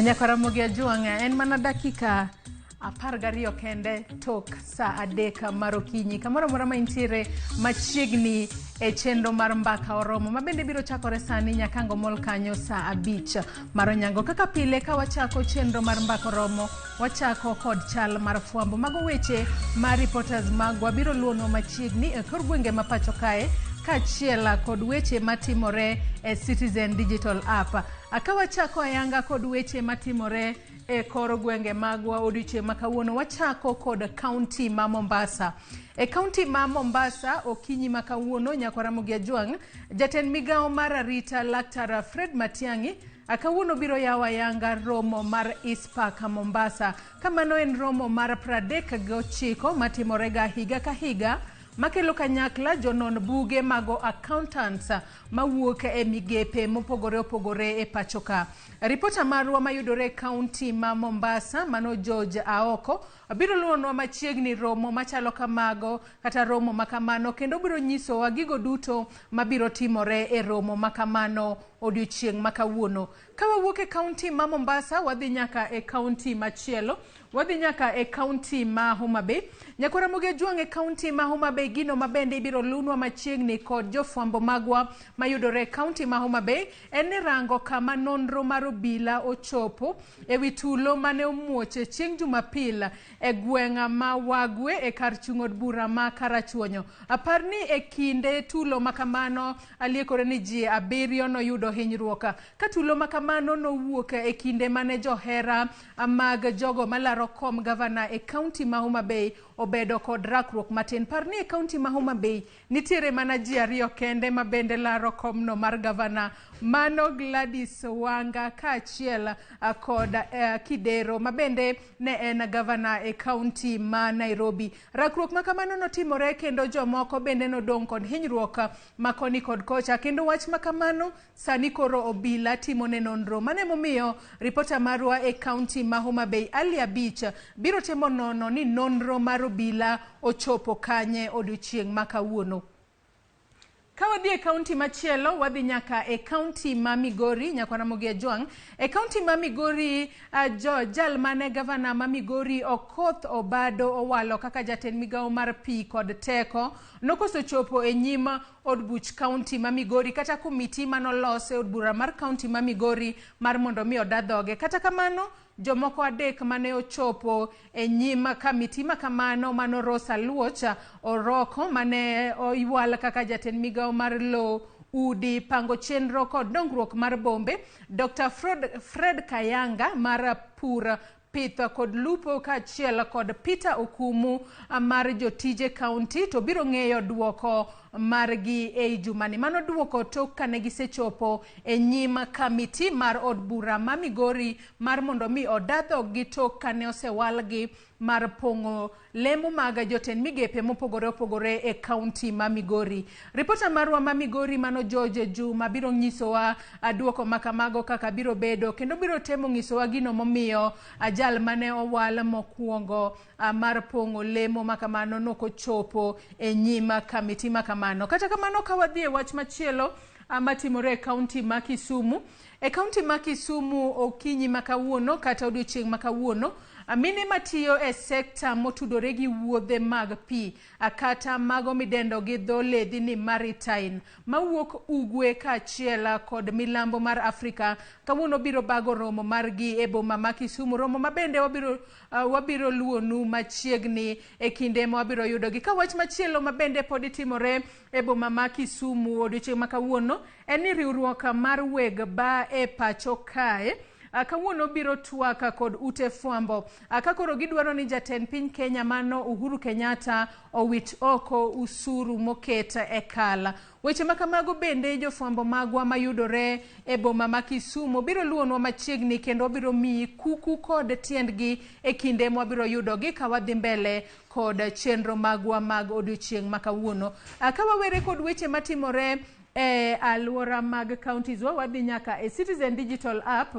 Nyaka Ramogi Ajwang' en mana dakika 12 kende tok sa 3 mar okinyi. Kamoro amora ma intiere machiegni e chenro mar Mbaka Oromo ma bende biro chakore sani nyaka ango mol kanyo sa 5 mar onyango. Kaka pile ka wachako chenro mar Mbaka Oromo, wachako kod chal mar fwambo. Mago weche ma reporters magwa biro luonwa machiegni e kor gwenge ma pacho kae kaachiel kod weche matimore e Citizen Digital App. Ka wachako ayanga kod weche matimore e kor gwenge magwa odiochieng' ma kawuono, wachako kod kaunti ma Mombasa. E kaunti ma Mombasa okinyi ma kawuono, Nyakwa Ramogi Ajwang', jatend migawo mar arita Laktar Fred Matiang'i kawuono biro yawo ayanga romo mar ICPAK Mombasa. Ka mano en romo mar 39 matimorega higa ka higa makelo kanyakla jonon buge mago accountants mawuok e migepe mopogore opogore e pacho ka. Ripota marwa mayudore e kaunti ma Mombasa, mano George Aoko, biro luwonwa machiegni romo machalo kamago kata romo makamano kendo biro nyisowa gigo duto mabiro timore e romo makamano odiochieng' ma kawuono. Ka wawuok e kaunti ma Mombasa, wadhi nyaka e kaunti machielo. Wadhi nyaka e kaunti ma Homa Bay. Nyakwa Ramogi Ajwang' e kaunti ma Homa Bay gino ma bende ibiro lunwa machiegni kod jofwambo magwa mayudore e kaunti ma Homa Bay en ni rango kama nonro mar obila ochopo e wi tulo mane omuoch chieng' Jumapil e gweng' ma Wagwe e kar chung' od bura ma Karachuonyo. Apar ni e kinde tulo ma kamano aliekore ni ji 7 noyudo hinyruok. Ka tulo ma kamano nowuok e kinde mane johera mag jogo malaro kom gavana e kaunti ma Homa Bay obedo kod rakruok matin. Par ni e kaunti ma Homa Bay nitiere mana ji 2 kende ma bende laro komno mar gavana, mano Gladys Wanga kaachiel kod Kidero ma bende ne en gavana e kaunti ma Nairobi. Rakruok ma kamano notimore kendo jomoko bende nodong' kod hinyruok ma koni kod kocha, kendo wach ma kamano sani koro obila timo ne nonro. Mano emomiyo ripota marwa e kaunti ma Homa Bay Ali Abich biro temo nono ni nonro mar obila ochopo kanye odiochieng' ma kawuono. Ka wadhi e kaunti machielo, wadhi nyaka e kaunti ma Migori, Nyakwa Ramogi Ajwang'. E kaunti ma Migori, jal mane gavana ma Migori Okoth Obado owalo kaka jatend migawo mar pi kod teko nokoso chopo e nyim od buch kaunti ma Migori kata komiti manolos e od bura mar kaunti ma Migori mar mondo mi oda dhoge. Kata kamano, jomoko 3 mane ochopo e nyim kamiti ma kamano mano Rosa Luoch Oroko mane oywal kaka jatend migawo mar lowo, udi, pango chenro kod dongruok mar bombe, Dr. Fred Kayanga mar pur, pith kod lupo kaachiel kod Peter Okumu mar jotije kaunti to biro ng'eyo duoko margi ei jumani. Mano duoko tok kane gisechopo e nyim kamiti mar od bura ma Migori mar mondo mi oda dhoggi tok kane osewalgi mar pong'o lemo mag jotend migepe mopogore opogore e kaunti ma Migori. Ripota marwa ma Migori mano George Juma biro nyisowa duoko makamago kaka biro bedo kendo biro temo nyisowa gino momiyo jal mane owal mokwongo mar pong'o lemo makamano nokochopo e nyim kamiti makamano. Kata kamano ka wadhi e wach machielo matimore e kaunti ma Kisumu. E kaunti ma Kisumu okinyi ma kawuono kata odiochieng' ma kawuono, mine matiyo e sekta motudore gi wuodhe mag pi kata mago midendo gi dho ledhi ni maritime mawuok ugwe kaachiel kod milambo mar Afrika kawuono biro bago romo margi e boma ma Kisumu, romo ma bende wabiro luonu machiegni e kinde ma wabiro yudogi. Ka wach machielo ma bende pod timore e boma ma Kisumu odiochieng' ma kawuono en ni riwruok mar weg ba e pacho kae kawuono biro twak kod ute fwambo ka koro gidwaro ni jatend piny Kenya mano Uhuru Kenyatta owit oko usuru moket e kal. Weche ma kamago bende jofwambo magwa mayudore e boma ma Kisumu biro luonwa machiegni kendo biro miyi kuku kod tiendgi e kinde mwabiro yudogi ka wadhi mbele kod chenro magwa mag odiochieng' ma kawuono. Ka wawere kod weche matimore e alwora mag counties wa, wadhi nyaka e Citizen Digital App.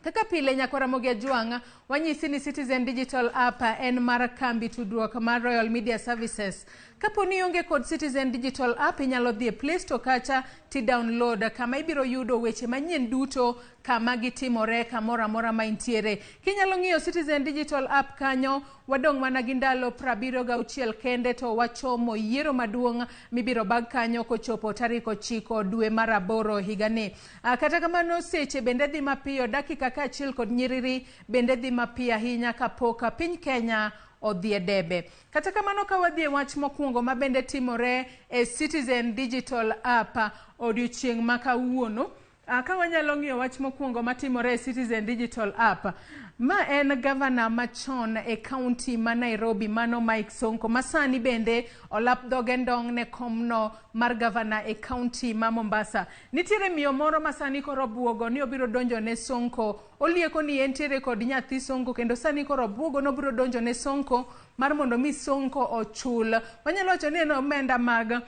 Kaka pile nyakwa Ramogi Ajwang', wanyisi ni Citizen Digital App en mar kambi tudruok mar Royal Media Services. Kapo ni ionge kod Citizen Digital App, inyalo dhi e Play Store kacha ti download kama ibiro yudo weche manyien duto kama gitimore kamoro amora ma intiere. Kinyalo ng'iyo Citizen Digital App kanyo, wadong' mana gi ndalo 76 kende to wachomo yiero maduong' mibiro bag kanyo kochopo tarik 9 dwe mar 8 higani. Kata kamano seche bende dhi mapiyo, dakika kaachiel kod nyiriri bende dhi mapiyo ahinya kapok piny Kenya odhi e debe. Kata kamano ka wadhi e wach mokwongo ma bende timore e Citizen Digital App odiochieng' ma kawuono, ka wanyalo ng'iyo wach mokwongo matimore e Citizen Digital App, ma en gavana machon e kaunti ma Nairobi mano Mike Sonko ma sani bende olap dhoge ndong' ne komno mar gavana e kaunti ma Mombasa. Nitiere miyo moro ma sani koro obuogo ni obiro donjo ne Sonko. Olieko ni entiere kod nyathi Sonko kendo sani koro obuogo ni obiro donjo ne Sonko mar mondo mi Sonko ochul. Wanyalo wacho ni en omenda mag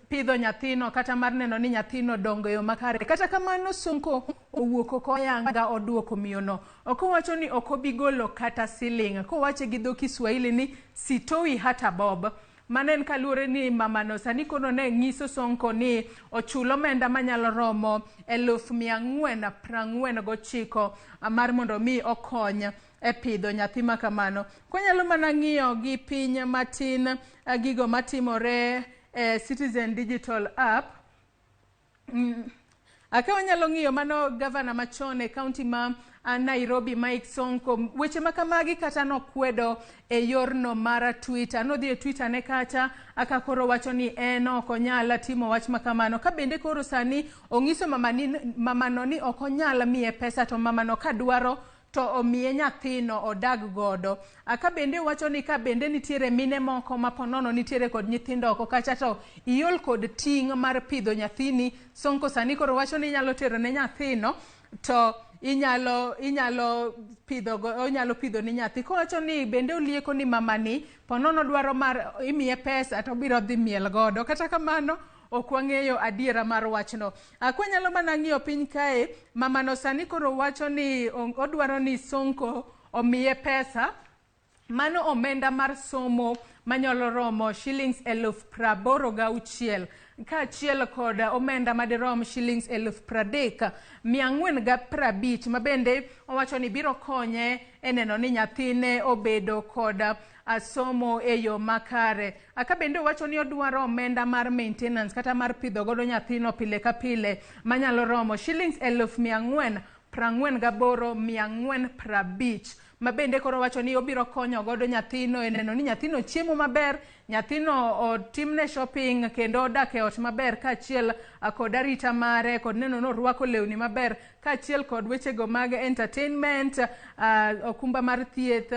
pidho nyathino kata mar neno ni nyathino dongo e yo makare. Kata kamano Sonko owuok oko ayanga oduoko miyono. Ok owacho ni ok obi golo kata siling'. Kowache gi dho Kiswahili ni sitoi hata bob. Mano en kaluwore ni mamano sani koro ne nyiso Sonko ni ochul omenda manyalo romo 449,000 mar mondo mi okony e pidho nyathi ma kamano. Kwanyalo mana ng'iyo gi piny matin gigo matimore e Citizen Digital App. Aka wanyalo ng'iyo mano gavana machon e kaunti ma Nairobi Mike Sonko. Weche ma kamagi kata nokwedo e yorno mar Twitter. Nodhi e Twitter ne kacha aka koro wacho ni en ok onyal timo wach ma kamano. Ka bende koro sani ong'iso mamano ni ok onyal miye pesa to mamano ka dwaro to omiye nyathino odag godo. Aka bende wacho ni ka bende nitiere mine moko ma ponono nitiere kod nyithindo oko kacha to iol kod ting' mar pidho nyathini. Sonko sani koro wacho ni inyalo tero ne nyathino to inyalo pidho go, onyalo pidho ni nyathi. Kowacho ni bende olieko ni mamani ponono dwaro mar imiye pesa to obiro dhi miel godo. Kata kamano ok wang'eyo adiera mar wachno. Kwanyalo mana ng'iyo piny kae, mamano sani koro wacho ni odwaro ni Sonko omiye pesa. Mano omenda mar somo manyalo romo shillings 86,000 kaachiel kod omenda madirom shillings 30,450 ma bende owacho ni biro konye e neno ni nyathine obedo kod somo e yo makare. Aka bende owacho ni odwaro omenda mar maintenance kata mar pidho godo nyathino pile ka pile manyalo romo shillings 448,450 ma bende koro wacho ni obiro konyo godo nyathino e neno ni nyathino chiemo maber, nyathino otimne shopping kendo odak e ot maber kaachiel kod arita mare kod neno ni orwako lewni maber kaachiel kod wechego mag entertainment, okumba mar thieth,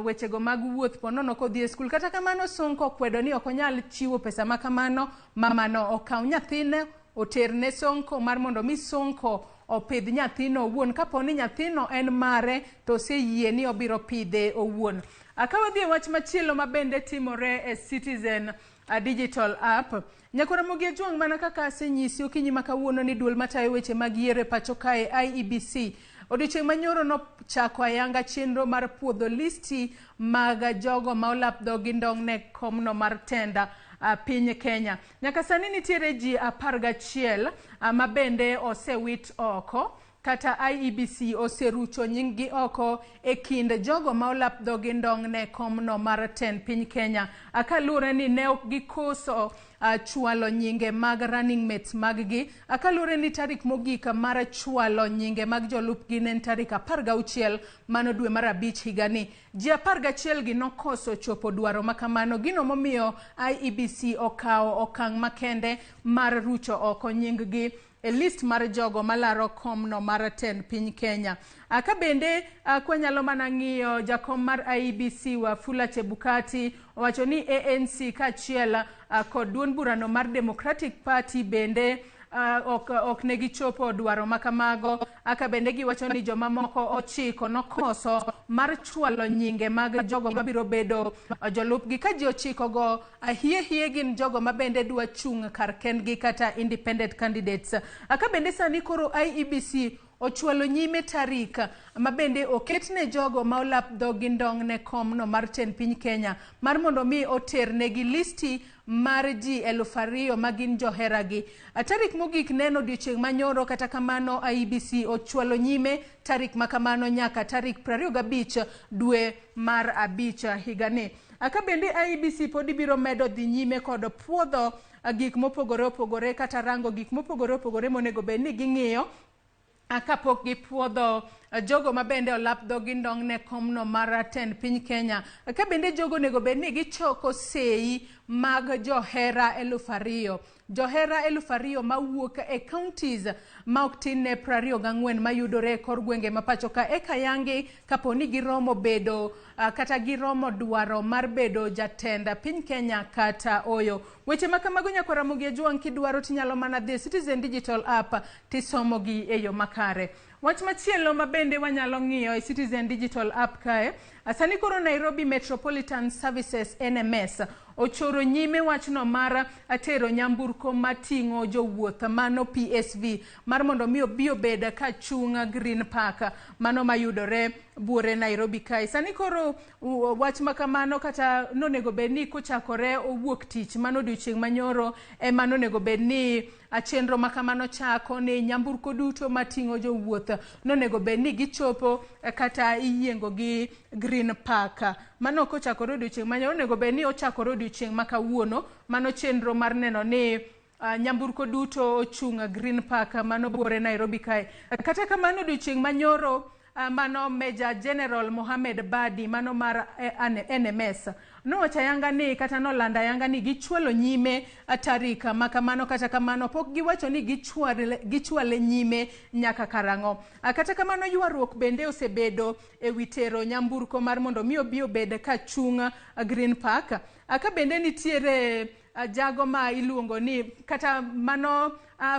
wechego mag wuoth ponono kodhi e skul. Kata kamano Sonko okwedo ni ok onyal chiwo pesa ma kamano, mamano okaw nyathine oterne Sonko mar mondo mi Sonko opidh nyathino owuon. Kapo ni nyathino en mare to oseyie ni obiro pidhe owuon. Ka wadhi e wach machielo ma bende timore e Citizen Digital App, Nyakwa Ramogi Ajwang' mana kaka asenyisi okinyi ma kawuono ni duol matayo weche mag yiero e pacho kae IEBC odiochieng' manyoro nochako ayanga chenro mar puodho listi mag jogo ma olap dhogi ndong' ne komno mar tenda piny Kenya. Nyaka sani nitiere ji 11 ma bende osewit oko kata IEBC oserucho nying-gi oko e kind jogo ma olap dhogi ndong' ne komno mar tend piny Kenya. Kaluwore ni ne ok gikoso chwalo nyinge mag running mates mag-gi. Kaluwore ni tarik mogik mar chwalo nyinge mag jolupgi ne en tarik 16 mano dwe mar 5 higani. Ji 11 gi nokoso chopo dwaro ma kamano, gino momiyo IEBC okawo okang' makende mar rucho oko nying-gi e list mar jogo malaro komno mar tend piny Kenya. Ka bende kwanyalo mana ng'iyo jakom mar IEBC Wafula Chebukati owacho ni ANC kaachiel kod duond burano mar Democratic Party bende ok ne gichopo dwaro ma kamago. Ka bende giwacho ni jomamoko 9 nokoso mar chwalo nyinge mag jogo mabiro bedo jolupgi. Ka ji 9 go ahie hie gin jogo ma bende dwa chung' kar kendgi kata independent candidates. Ka bende sani koro IEBC ochwalo nyime tarik ma bende oket ne jogo ma olap dhog gi ndong' ne komno mar tend piny Kenya mar mondo mi oternegi listi mar ji 2000 ma gin joheragi. Tarik mogik ne en odiochieng' manyoro, kata kamano IEBC ochwalo nyime tarik ma kamano nyaka tarik 25 dwe mar abich higani. Ka bende IEBC podi biro medo dhi nyime kod puodho gik mopogore opogore kata rango gik mopogore opogore monego bed ni ging'iyo kapok gipuodho jogo ma bende olap dhogi ndong' ne komno mar tend piny Kenya. Ka bende jogo onego bed ni gichoko sei mag johera 2000. Johera 2000 mawuok e counties ma ok tin ne 24 mayudore e kor gwenge ma pacho ka eka yangi kapo ni giromo bedo kata giromo dwaro mar bedo jatend piny Kenya kata oyo. Weche ma kamago nyakwar Ramogi Ajwang' kidwaro tinyalo mana dhi e Citizen Digital App tisomogi e yo makare. Wach machielo ma bende wanyalo ng'iyo e Citizen Digital App kae, sani koro Nairobi Metropolitan Services NMS ochoro nyime wachno mar tero nyamburko mating'o jowuoth mano PSV mar mondo mi obi obed ka chung' Green Park mano mayudore buore Nairobi kae. Sani koro wach ma kamano kata nonego bed ni kochakore owuok tich mano odiochieng' manyoro ema nonego bed ni chenro ma kamano chako ni nyamburko duto mating'o jowuoth nonego bed ni gichopo kata iyiengo gi Green Park. Mano kochakore odiochieng' manyoro onego bed ni ochakore odiochieng' ma kawuono. Mano chenro mar neno ni nyamburko duto ochung' Green Park mano buore Nairobi kae. Kata kamano odiochieng' manyoro mano Major General Mohamed Badi mano mar NMS nowacho ayanga ni kata nolando ayanga ni gichwalo nyime tarik ma kamano, kata kamano pok giwacho ni gichwale nyime nyaka karang'o. Kata kamano ywaruok bende osebedo e wi tero nyamburko mar mondo mi obi obed ka chung' Green Park. Ka bende nitiere jago ma iluongo ni kata mano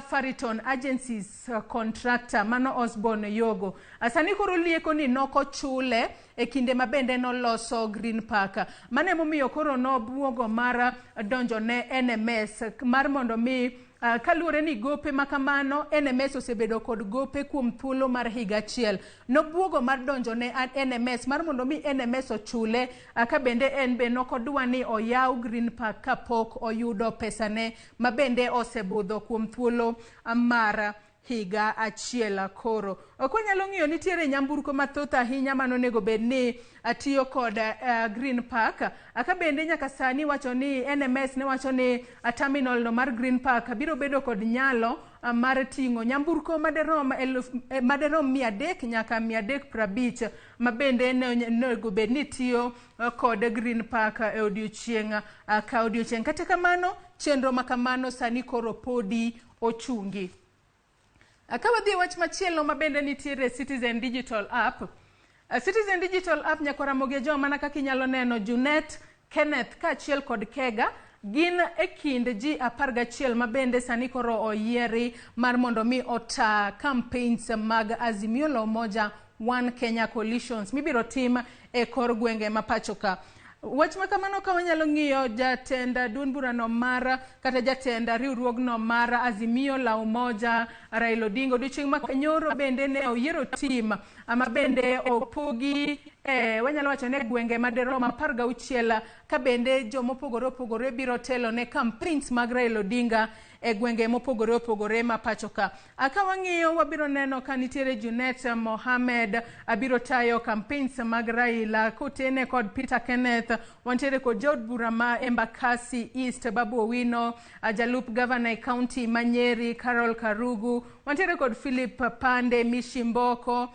Fariton Agencies contractor mano Osborne Yogo. Sani koro lieko ni nokochule e kinde ma bende noloso Green Park. Mano emomiyo koro nobuogo mar donjo ne NMS mar mondo mi kaluwore ni gope ma kamano NMS osebedo kod gope kuom thuolo mar higa achiel. Nobuogo mar donjo ne NMS mar mondo mi NMS ochule ka bende en be nokodwa ni oyaw Green Park kapok oyudo pesane ma bende osebudho kuom thuolo mar higa achiel koro. Ok wanyalo ng'iyo nitiere nyamburko mathoth ahinya manonego bed ni tiyo kod Green Park. Ka bende nyaka sani wacho ni NMS ne wacho ni terminal no mar Green Park biro bedo kod nyalo mar ting'o nyamburko maderom 300 nyaka 350 ma bende onego bed ni tiyo kod Green Park e odiochieng' ka odiochieng'. Kata kamano chenro ma kamano sani koro podi ochungi. Ka wadhi e wach machielo ma bende nitiere Citizen Digital App. Citizen Digital App nyakwar Ramogi Ajwang' mana kaka inyalo neno Junet, Kenneth kaachiel kod Kega gin e kind ji 11 ma bende sani koro oyieri mar mondo mi ota campaigns mag Azimio la Umoja One Kenya Coalitions mibiro tim e kor gwenge ma pacho ka. Wach ma kamano ka wanyalo ng'iyo jatend duond burano mar kata jatend riwruogno mar Azimio la Umoja Raila Odinga odiochieng' ma nyoro bende ne oyiero tim ma bende opogi wanyalo wacho ni gwenge maderom 16 ka bende jomopogore opogore biro telo ne campaigns mag Raila Odinga e gwenge mopogore opogore ma pacho ka. Ka wang'iyo wabiro neno ka nitiere Junet Mohamed abiro tayo campaigns mag Raila kotene kod Peter Kenneth, wantiere kod jaod bura ma Embakasi East Babu Owino, jalup gavana e county ma Nyeri Carol Karugu, wantiere kod Philip Pande Mishimboko,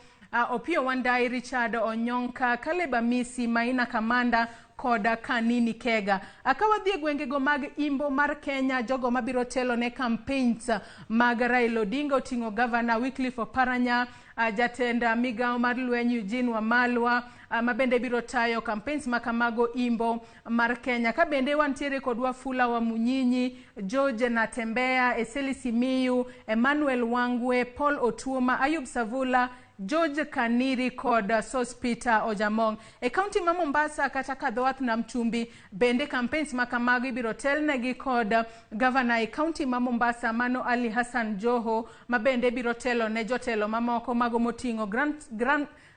Opiyo Wandayi, Richard Onyonka, Caleb Amisi, Maina Kamanda kod Kanini Kega. Ka wadhi e gwengego mag Imbo mar Kenya, jogo mabiro telo ne campaigns mag Raila Odinga oting'o gavana Wycliffe Oparanya, jatend migawo mar lweny Eugene Wamalwa, ma bende biro tayo campaigns ma kamago Imbo mar Kenya. Ka bende wantiere kod Wafula wa Munyinyi, George Natembea, Eseli Simiyu, Emmanuel Wangwe, Paul Otuoma, Ayub Savula, George Kaniri kod Sospeter Ojamong. E kaunti ma Mombasa kata Kadhowath Nam Chumbi bende campaigns ma kamago ibiro telnegi kod gavana e kaunti ma Mombasa mano Ali Hassan Joho, ma bende biro telo ne jotelo mamoko mago moting'o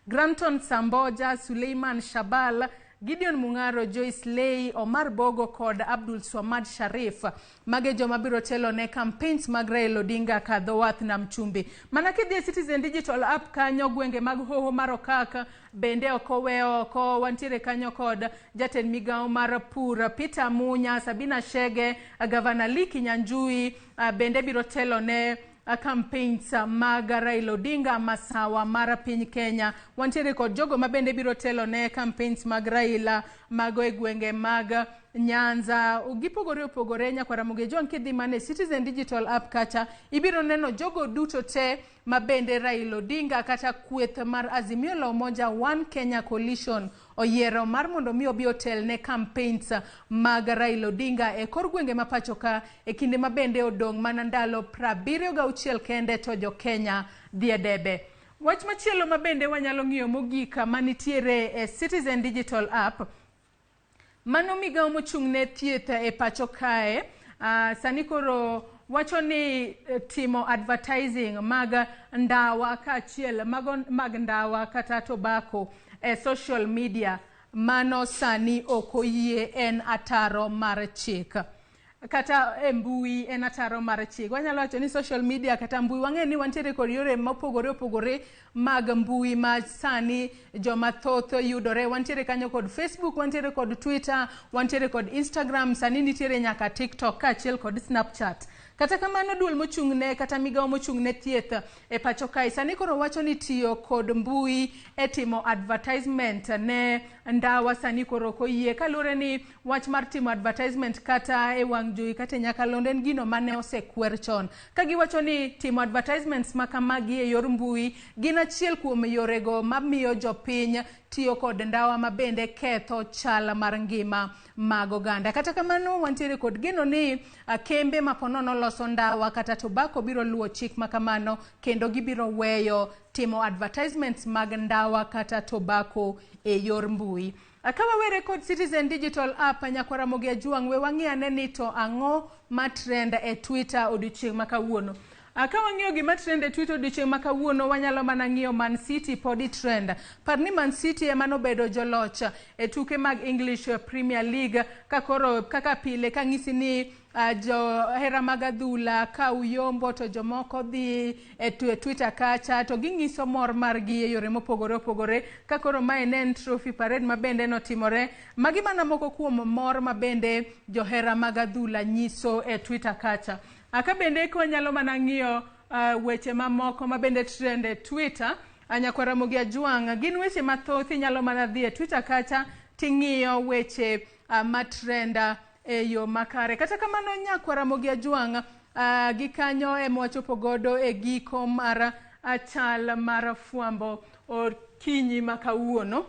Granton Samboja, Suleiman Shabal, Gideon Mung'aro, Joyce Lei, Omar Bogo kod Abdul Swamad Sharif. Mage joma biro telo ne campaigns mag Raila Odinga Kadhowath Nam Chumbi. Mana kidhi e Citizen Digital app kanyo, gwenge mag Hoho mar Okak bende ok owe oko. Wantiere kanyo kod jatend migawo mar pur Peter Munya, Sabina Shege, Gavana Lee Kinyanjui bende biro telo ne campaigns mag Raila Odinga masawa mar piny Kenya. Wantiere kod jogo ma bende biro telo ne campaigns mag Raila mago e gwenge mag Nyanza. Gipogore opogore nyakwar Ramogi Ojwang'. Kidhi mana e Citizen Digital app kacha, ibiro neno jogo duto te ma bende Raila Odinga kata kweth mar Azimio la Umoja One Kenya Coalition oyiero mar mondo mi obi otel ne campaigns mag Raila Odinga e kor gwenge ma pacho ka e kinde ma bende odong' mana ndalo 76 kende to jo Kenya dhi e debe. Wach machielo ma bende wanyalo ng'iyo mogik manitiere e Citizen Digital app, mano migawo mochung' ne thieth e pacho kae, sani koro wacho ni timo advertising mag ndawa kaachiel mago mag ndawa kata tobacco e social media mano sani ok oyie, en ataro mar chik. Kata e mbui en ataro mar chik. Wanyalo wacho ni social media kata mbui, wang'e ni wantiere kod yore mopogore opogore mag mbui ma sani joma thoth yudore. Wantiere kanyo kod Facebook, wantiere kod Twitter, wantiere kod Instagram, sani nitiere nyaka TikTok kaachiel kod Snapchat. Kata kamano, duol mochung'ne kata migawo mochung'ne thieth e pacho kae sani koro wacho ni tiyo kod mbui e timo advertisement ne ndawa sani koro ok oyie, kaluwore ni wach mar timo advertisement kata e wang' jowi kata e nyakalondo en gino mane osekwer chon. Ka giwacho ni timo advertisements ma kamagi e yor mbui gin achiel kuom yorego mamiyo jopiny tiyo kod ndawa ma bende ketho chal mar ngima mag oganda. Kata kamano, wantiere kod geno ni kembe ma ponono loso ndawa kata tobacco biro luwo chik ma kamano kendo gibiro weyo timo advertisements mag ndawa kata tobacco e yor mbui. Ka wawere kod Citizen Digital app, nyakwar Ramogi Ajwang', we wang'i ane ni to ang'o ma trend e Twitter odiochieng' ma kawuono. Ka wang'iyo gima trend e Twitter odiochieng' ma kawuono, wanyalo mana ng'iyo Man City podi trend. Par ni Man City ema nobedo joloch e tuke mag English Premier League, ka koro kaka pile kang'isi ni johera mag adhula ka uyombo to jomoko dhi e Twitter kacha to ging'iso mor margi e yore mopogore opogore. Ka koro mae ne en trophy parade ma bende notimore. Magi mana moko kuom mor ma bende johera mag adhula nyiso e Twitter kacha. Ka bende wanyalo mana ng'iyo weche mamoko ma bende trend e Twitter, nyakwar Ramogi Ajwang', gin weche mathoth. Inyalo mana dhi e Twitter kacha ting'iyo weche ma trend e yo makare. Kata kamano, nyakwar Ramogi Ajwang', gikanyo ema wachopo godo e giko mar chal mar fwambo okinyi ma kawuono.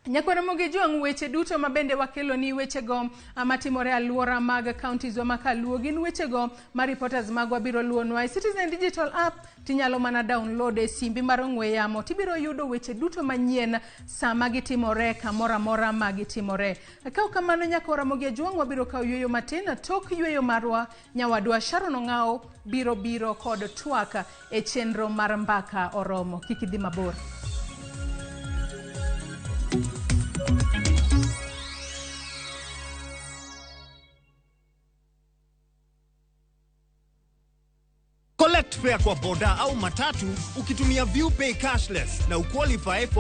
Nyakwar Ramogi Ajwang', weche duto ma bende wakelo ni wechego matimore alwora mag counties wa ma kaluo gin wechego ma reporters magwa biro luonwa. E Citizen Digital app tinyalo mana download e simbi mar ong'we yamo, tibiro yudo weche duto manyien sama gitimore kamoro amora ma gitimore. Ka ok kamano, nyakwar Ramogi Ajwang', wabiro kawo yueyo matin. Tok yueyo marwa, nyawadwa Sharon Ong'ao biro biro kod twak e chenro mar Mbaka Oromo. Kik idhi mabor. Collect fare kwa boda au matatu ukitumia ViewPay cashless na uqualify for